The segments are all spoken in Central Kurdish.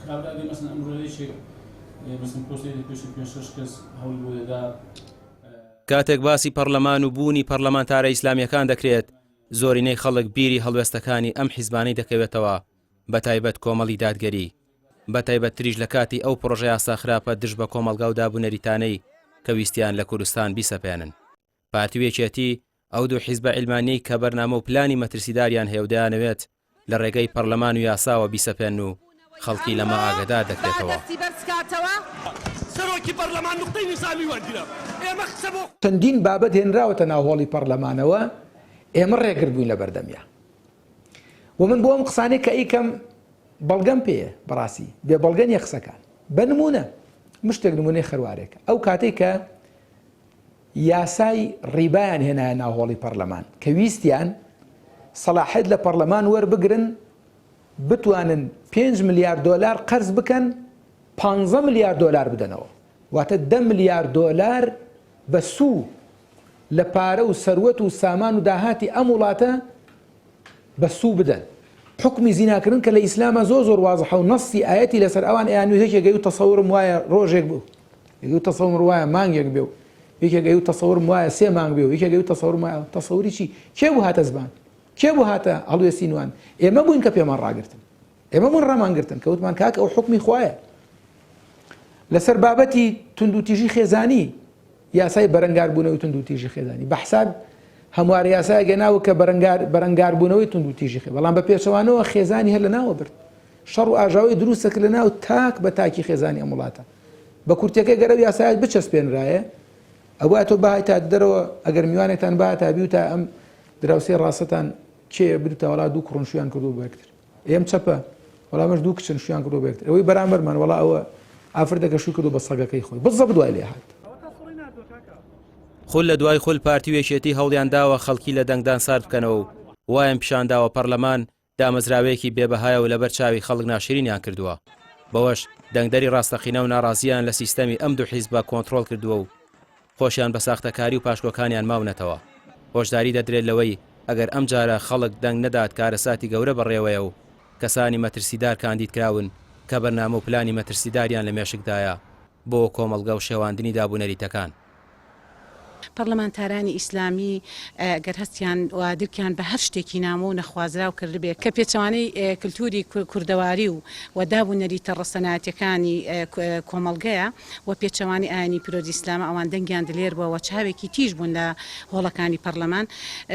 کابرا ئەگەر مەسەن ئەمڕۆ یەکێک مەسەن پۆستێک لە پێش پێنج شەش کەس هەوڵی بۆ دەدا. کاتێک باسی پەڕلەمان و بوونی پەڕلەمانتارە ئیسلامییەکان دەکرێت، زۆرینەی خەڵک بیری هەڵوێستەکانی ئەم حیزبانەی دەکەوێتەوە، بەتایبەت کۆمەڵی دادگەری، بەتایبەتتریش لە کاتی ئەو پڕۆژەیاسا خراپە دژ بە کۆمەڵگا و دابونەریتانەی کە ویستیان لە کوردستان بیسەپێنن. پارتی و یەکێتی، ئەو دوو حیزبە عیلمانیەی کە بەرنامە و پلانی مەترسیداریان هەیە و دەیانەوێت لە ڕێگەی پەڕلەمان و یاساوە بیسەپێنن و خەڵکی لەمە ئاگەدار دەکرێتەوە. چەندین بابەت هێنراوەتە ناو هۆڵی پەڕلەمانەوە، ئێمە ڕێگر بووین لە بەردەمیا و من بۆ ئەم قسانەی کە ئەیکەم بەڵگەم پێیە، بەڕاستی بێ بەڵگە نییە قسەکان. بە نموونە مشتێک نموونەی خەروارێک، ئەو کاتەی کە یاسای ڕیبایان هێنایە ناو هۆڵی پەڕلەمان کە ویستیان سەڵاحیەت لە پەڕلەمان وەربگرن بتوانن پێنج ملیار دۆلار قەرز بکەن پانزە ملیار دۆلار بدەنەوە واتە دە ملیار دۆلار بە سوو لە پارە و سەروەت و سامان و داهاتی ئەم وڵاتە بە سوو بدەن. حوکمی زیناکردن کە لە ئیسلاما زۆر زۆر وازحە و نەسی ئایەتی لەسەر ئەوان ئەیانویست یەکێک ئەیوت تەسەورم وایە ڕۆژێک بوو یەکێک تەسەورم وایە مانگێک بێ و یەکێک ئەیوت تەسەورم وایە سێ مانگ بێ و یەکێک ئەیوت تەسەورم وایە تەسەوری چی کێ بوو هاتە زبان کێ بوو هاتە هەڵوێستی نوان ئێمە بووین کە پێمان ڕاگرتن ئێمە بوون ڕامان گرتن کە وتمان کاک ئەو حوکمی خوایە لەسەر بابەتی توندوتیژی خێزانی یاسای بەرەنگاربوونەوەی توندوتیژی خێزانی بە حساب هەموار یاسایەک هێناوە کە بەرەنگار بەرەنگاربوونەوەی توندوتیژی خێ بەڵام بە پێچەوانەوە خێزانی هەر لەناوە برد شەڕ و ئاژاوەی دروستە کرد لەناو تاک بە تاکی خێزانی ئەم وڵاتە بە کورتەکەی گەرەو یاسایەک بچەسپێنرایە ئەوە تۆ بایتە دەرەوە ئەگەر میوانێکتان باتا بیوتا ئەم دراوسێ ڕاستتان کێ بدوتە وڵا دوو کوڕن شویان کردو بە یەکتر ئێم چەپە وەڵا ئەمەش دوو کچن شویان کردووە بە یەکتر ئەوەی بەرامبەرمان وەڵا ئەوە ئافرەتەکە شوی کردووە بە سەگەکەی خۆی بزەبت وای لێ هات. خول لە دوای خول پارتی و یەکێتی هەوڵیان داوە خەڵکی لە دەنگدان سارد بکەنەوە و وایان پیشان داوە پەڕلەمان دامەزراوەیەکی بێ بەهایە و لەبەر چاوی خەڵک ناشرینیان کردووە بەوەش دەنگدەری ڕاستەقینە و ناڕازییان لە سیستەمی ئەم دوو حیزبە کۆنتڕۆڵ کردووە و خۆشیان بە ساختەکاری و پاشکۆکانیان ماونەتەوە. هۆشداری دەدرێت لەوەی ئەگەر ئەمجارە خەڵک دەنگ نەدات کارەساتی گەورە بەڕێوەیە و کەسانی مەترسیدار کاندید کراون کە بەرنامە و پلانی مەترسیداریان لە مێشکدایە بۆ کۆمەڵگە و شێواندنی دابونەریتەکان. پەڕلەمانتارانی ئیسلامی گەر هەستیان و درکیان بە هەر شتێکی نامۆ و نەخوازراو کردبێ کە پێچەوانەی کلتوری کوردەواری و و داب و نەریتە ڕەسەنایەتیەکانی کۆمەڵگەیە و پێچەوانەی ئاینی پیرۆزی ئیسلامە ئەوان دەنگیان دلێر بووە و چاوێکی تیژ بوون لە هۆڵەکانی پەڕلەمان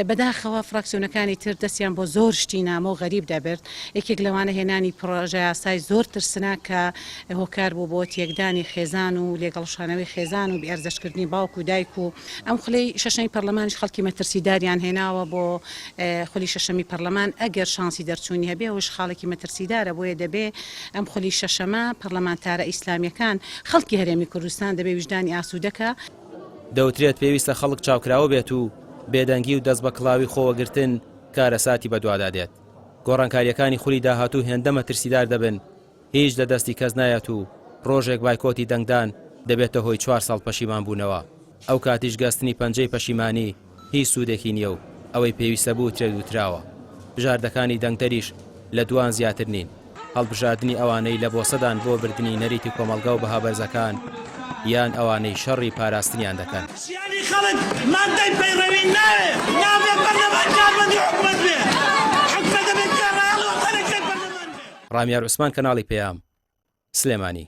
بەداخەوە فراکسیۆنەکانی تر دەستیان بۆ زۆر شتی نامۆ و غەریب دەبرد یەکێک لەوانە هێنانی پڕۆژەیاسای زۆر ترسناک کە هۆکار بوو بۆ تێکدانی خێزان و لێکهەڵوەشانەوەی خێزان و بێئەرزشکردنی باوک و دایک و ئەم خولەی شەشەمی پەرلەمانیش خەڵکی مەترسیداریان هێناوە بۆ خولی شەشەمی پەرلەمان ئەگەر شانسی دەرچوونی هەبێ ئەوەش خاڵێکی مەترسیدارە بۆیە دەبێ ئەم خولی شەشەمە پەرلەمانتارە ئیسلامیەکان خەڵکی هەرێمی کوردستان دەبێ ویژدانی ئاسوودەکە. دەوترێت پێویستە خەڵک چاوکراوە بێت و بێدەنگی و دەست بە کڵاوی خۆوەگرتن کارەساتی بەدوادا دێت. گۆڕانکارییەکانی خولی داهاتوو هێندە مەترسیدار دەبن هیچ لە دەستی کەس نایەت و ڕۆژێک بایکۆتی دەنگدان دەبێتە هۆی چوار ساڵ پەشیمان بوونەوە، ئەو کاتیش گەستنی پەنجەی پەشیمانی هیچ سوودێکی نییە و ئەوەی پێویستە بوترێت وتراوە. بژاردەکانی دەنگدەریش لە دووان زیاتر نین، هەڵبژاردنی ئەوانەی لە بۆسەدان بۆ بردنی نەریتی کۆمەڵگا و بەها بەرزەکان یان ئەوانەی شەڕی پاراستنیان دەکەن. ژیانی خەڵک ماددەی پەیڕەوی ناوێ، نابێ پەرلەمان کارمەندی حکومەت بێ، حکومەت دەبێ گوێڕایەڵ و ئەفسەرەکەی پەرلەمان بێ. ڕامیار عوسمان کەناڵی پەیام، سلێمانی.